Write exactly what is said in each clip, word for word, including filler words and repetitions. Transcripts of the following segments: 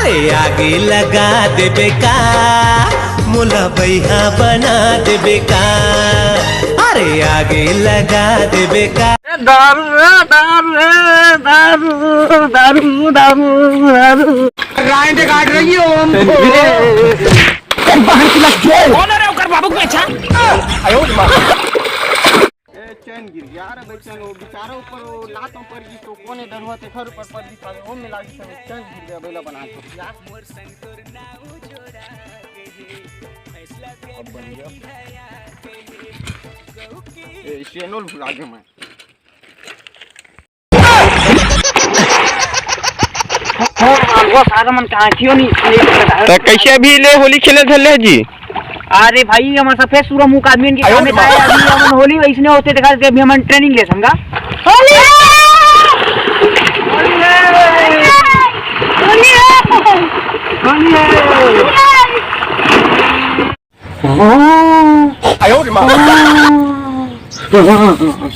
ए, आगे लगा देबे का, मोला बइहा बना देबे का। अरे आगे लगा देबे का। ए, दारू रे, दारू रे, दारू, दारू, दारू, दारू। राइट काट रही हो हमको। ए, बाहर की लग गए। कौन है रे ओकर बाबू के पहचान? ए, चैन गिर गया रे बच्चन, वो बेचारा ऊपर वो लात में पड़ गई, तो कोने डरुआ तेखर ऊपर पड़ गई, साले वो में लागी सब चैन गिर गया, बैला बना के यार। अब बन गया। ए, चैनल भुला गया मैं। त कैसे अभी ले होली खेले धरले जी? अरे भाई, हमर सफेद सूरा मुंह का आदमी के आयो काम में रे। अभी हमन होली वैसने होते देखा के अभी हमन ट्रेनिंग ले संगा। होली है! होली है! होली है! होली है! आयो रे माँ।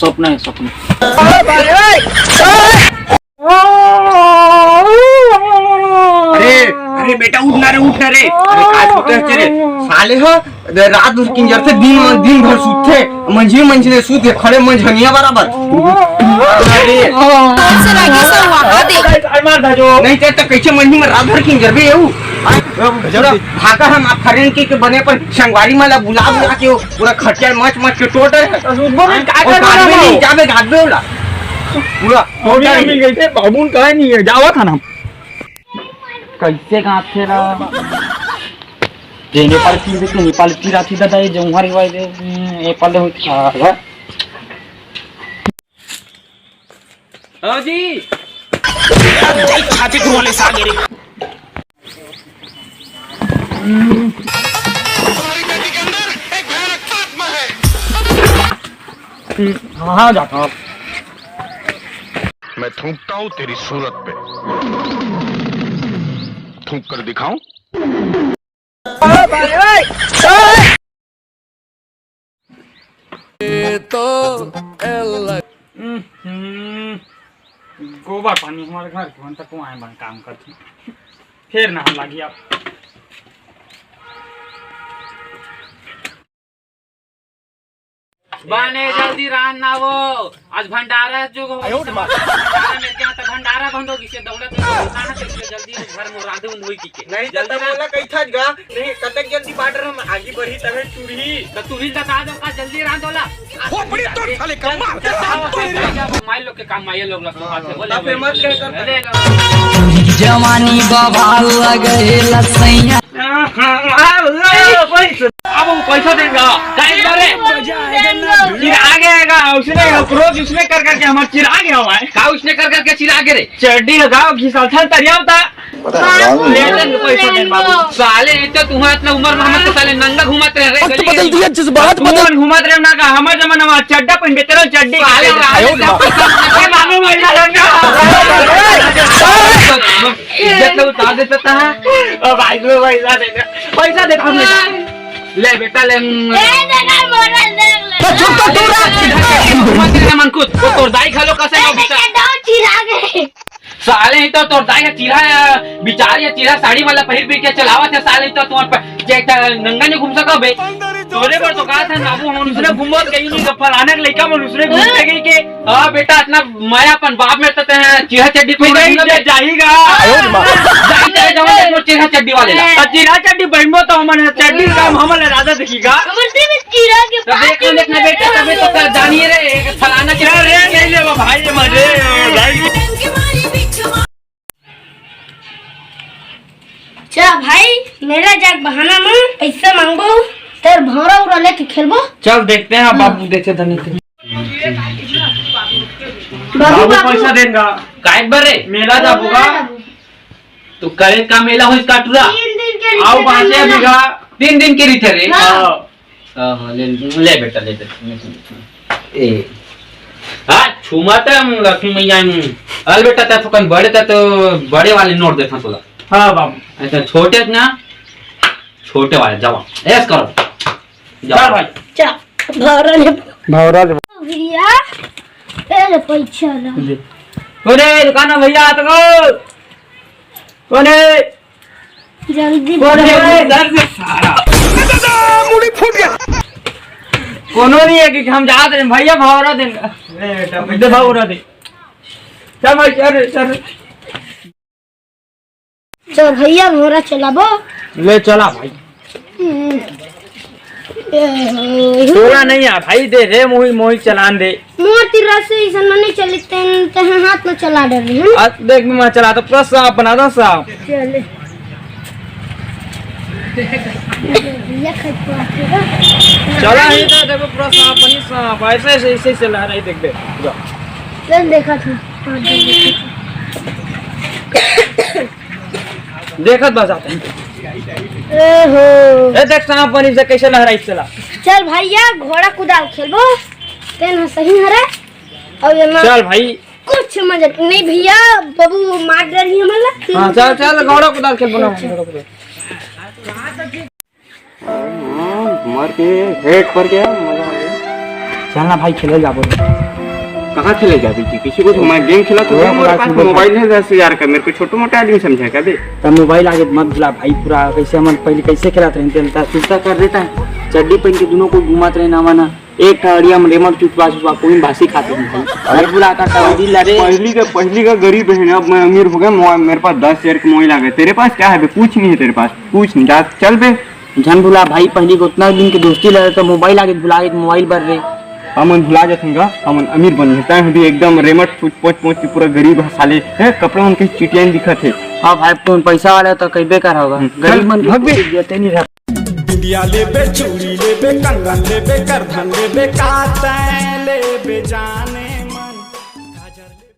सपना है, सपना। अरे, अरे बेटा, उठ ना रे, उठ ना रे। अरे, का सोते हस रे? साले हो, रात भर किंजरथे, दिन, दिन भर सूतथे, मंझी, मंझी ले सूत के खड़े मंझनिया बराबर। अरे। तोर से लगी सर वहाँ दे। नहीं ते तो कैसे मंझी में रात भर किंजरबे यू? पूरा भागा हम आप फरेन के, के बने पर संगवारी माला बुला बुला के वो पूरा खटिया मच मच के टोट रहे। तो सुबह में का और करना गादबे नहीं बाबू? जाबे गादबे वाला। पूरा मम्मी टोटा ने ही। मिल गई थे, बाबू ने कहा नहीं है, जावा था ना। कैसे गाँठ थे रहा? जे नेपाल की देखे, नेपाल की रात ही दादा, ये जौहर रिवाज है, नेपाल हो क्या है? हाँ जी। छाती कुरवाले सागे रे। हाँ, हाँ, जाता हूँ। मैं थूकता हूँ तेरी सूरत पे। थूक कर दिखाऊं? हम्म, गोबर पानी हमारे घर के मन तक आए बन काम करते। फिर ना हम लागी अब। बने जल्दी रान ना वो, आज भंडारा जो हो, आयो रे माँ। भंडारा में क्या था, भंडारा बंद हो गई से दौड़त में कहाँ से इसके जल्दी घर में रांधे उन होई की के। नहीं तो जल्दी तब ना। बोला कही था गा, नहीं कतक जल्दी बार्डर हम आगे बढ़ी तबे टूरी। तो तू ही बता दो का जल्दी रांध होला। खोपड़ी तोड़ साले कम्मा। माई लोग के काम माई लोग लग बात है, बोले तब फिर मत कह कर। अरे जवानी बवाल लगे लसैया। अब वो पैसा देगा, टाइम करे। चिढ़ा गया, उसने रोज उसने कर करके हमारा चिढ़ा गया हुआ है। का उसने कर करके चिढ़ा के रे? चड्डी लगाओ, घिसा था, तरिया होता। पता नहीं, गाँव में लेकिन पैसा दे बाबू। साले, एक तो तुम्हारा इतना उम्र में हम तो साले नंगा घुमाते रहे, पक तो गली बदल गली। दिया, जज्बात तुम बदल। घुमाते रहे ना का, हमारे जमाना में चड्डा पहन के तेरा चड्डी साले, के साले, आयो ना। पैसा, ए, मालूम है ना, नंगा। इज्जत लोग उतार दे सकता है। ओ भाई, लो पैसा दे दे। पैसा दे, हम ले। ले बेटा, ले। ए, दे ना, मोरा, दे, ले। तो चुप तो तू रह। मत रे मन कुछ, वो तोर दाई खा लो, कसम ए, से बेटा। चड्डा चिरा गए। साले ही तो तोर दाई है, चिरा है, बिचारी है, चिरा साड़ी वाला पहिर पहिर के चलावत है, साले ही तो तुम्हारे पे, जे त नंगा नहीं घूम सको बे। तोरे पर तो कहा था, बाबू, हम दूसरे घूमत गई नहीं, तो फलाना के लइका मन दूसरे घूमते गई के। हाँ बेटा, इतना माया अपन बाप में तो ते हैं, चिरा चड्डी पहन पूरा के घूमत इज्जत है। जाएगा। जाई चाहे जाओ, वो चिरा चड्डी वाले ला। तो चिरा चड्डी पहनबो तो हमन चड्डी काम हमन ला ज्यादा देखी का। हमर से भी चिरा के तो पाँच देखो, देखना बेटा, तबे तो कर जानिए रे, एक फलाना के क्या रे, नहीं लेवा भाई, ये मजे, भाई। चा भाई, मेला जाके बहाना में पैसा मांगबो, तेर भौरा उरा लेके खेलबो। चल देखते हैं, हाँ। बाबू देते धनी थे। बाबू, बाबू, बाबू। पैसा देगा। काय बर रे? मेला जाबो का? मेला जाबो। तो करे का मेला होइस काटुरा? तीन दिन के आओ, रहिथे बांचे मेला। अभी का? तीन दिन के रहिथे रे। हाँ। हाँ। हाँ, हाँ, ले, ले बेटा, ले बेटा। ए। हाँ, छुमा त हम लक्ष्मी मैया हम। अल बेटा, त थोकन बड़े त तो बड़े वाले नोट देता तोला। हाँ, बाबू। अच्छा, छोटे ना, छोटे वाले, जावा। ऐस करो। जावा। चल भाई। चा, भौरा ले। भौरा ले। भैया, ए ले पैसा ला। ले। अरे, दुकान में भैया, आ तो गो। कौन है? जल्दी कौन है रे? दर्द सारा। मुड़ी फूट गया। कोनो नहीं है कि हम जात रहे भैया, भावरा दे। दे भावरा दे। चल भाई, चल, चल। चल भैया, घोड़ा चलाबो। ले चला भाई। हम्म। ए हो, तोला नहीं आ भाई, दे रे मोही, मोही चलान दे। मोर तीर से इसन में नहीं चली, तेन, तेन हाथ में चला डर रही है। आ, देख मैं चला तो पूरा सांप बना दो, सांप। चले। भैया खटुआ के ना। चला ही तो देखो पूरा सांप बनी सांप, ऐसे, ऐसे, ऐसे चला रही, देख, देख, जा। चल देखा था। देखत बस आते हैं। ओहो। ए, देख सांप बनी से कैसे लहराई चला। चल भैया, घोड़ा कुदाल खेलबो। तेन ह सही हरे। और ये मार चल भाई। कुछ मजा नहीं भैया, बाबू मार डर रही हमला। हाँ, चल, चल, घोड़ा कुदाल खेलबो ना। घोड़ा कुदाल। हाँ, मर के हेड पर गया, मजा आ गया। चल ना भाई, खेले जाबो। कहाँ खेले जाबी जी? किसी को तो मैं गेम खेला तो वो हूँ, मेरे पूरा पास सुबह मोबाइल है दस हजार का, मेरे को छोटे मोटे आदमी समझा क्या बे? तब मोबाइल आगे मत भुला भाई, पूरा कैसे हम पहले कैसे खेलत रहे, तेन त सुस्ता कर देता है, चड्डी पहन के दोनों को घुमात रहे ना माना, एक ठा अड़िया में रेमट चुचवा चुचवा कोई बासी खाते हैं भाई। अरे बुलाता था दिल अरे। पहली का, पहली का गरीब है ना, अब मैं अमीर हो गया, मोबाइल, मेरे पास दस हजार का मोबाइल आ गया, तेरे पास क्या है बे? कुछ नहीं है तेरे पास, कुछ नहीं। जा, चल बे। झन भुला भाई, पहली के उतना दिन के दोस्ती लगे तो मोबाइल आगे भुला गए, मोबाइल बर रे। हमन भुला जाथन गा, हमन अमीर बन जाता है, अभी एकदम रेमट फुट पोच पोच के पूरा गरीब ह साले, है कपड़ा उनके चिटियाइन दिखत है। हाँ भाई, तुम पैसा वाले तो कईबे कर होगा, हम्म। गरीब मन चल, भग बे। इज्जते नहीं रह। बिंदिया लेबे, चूड़ी लेबे, कंगन लेबे, करधन लेबे, का तैं लेबे जान।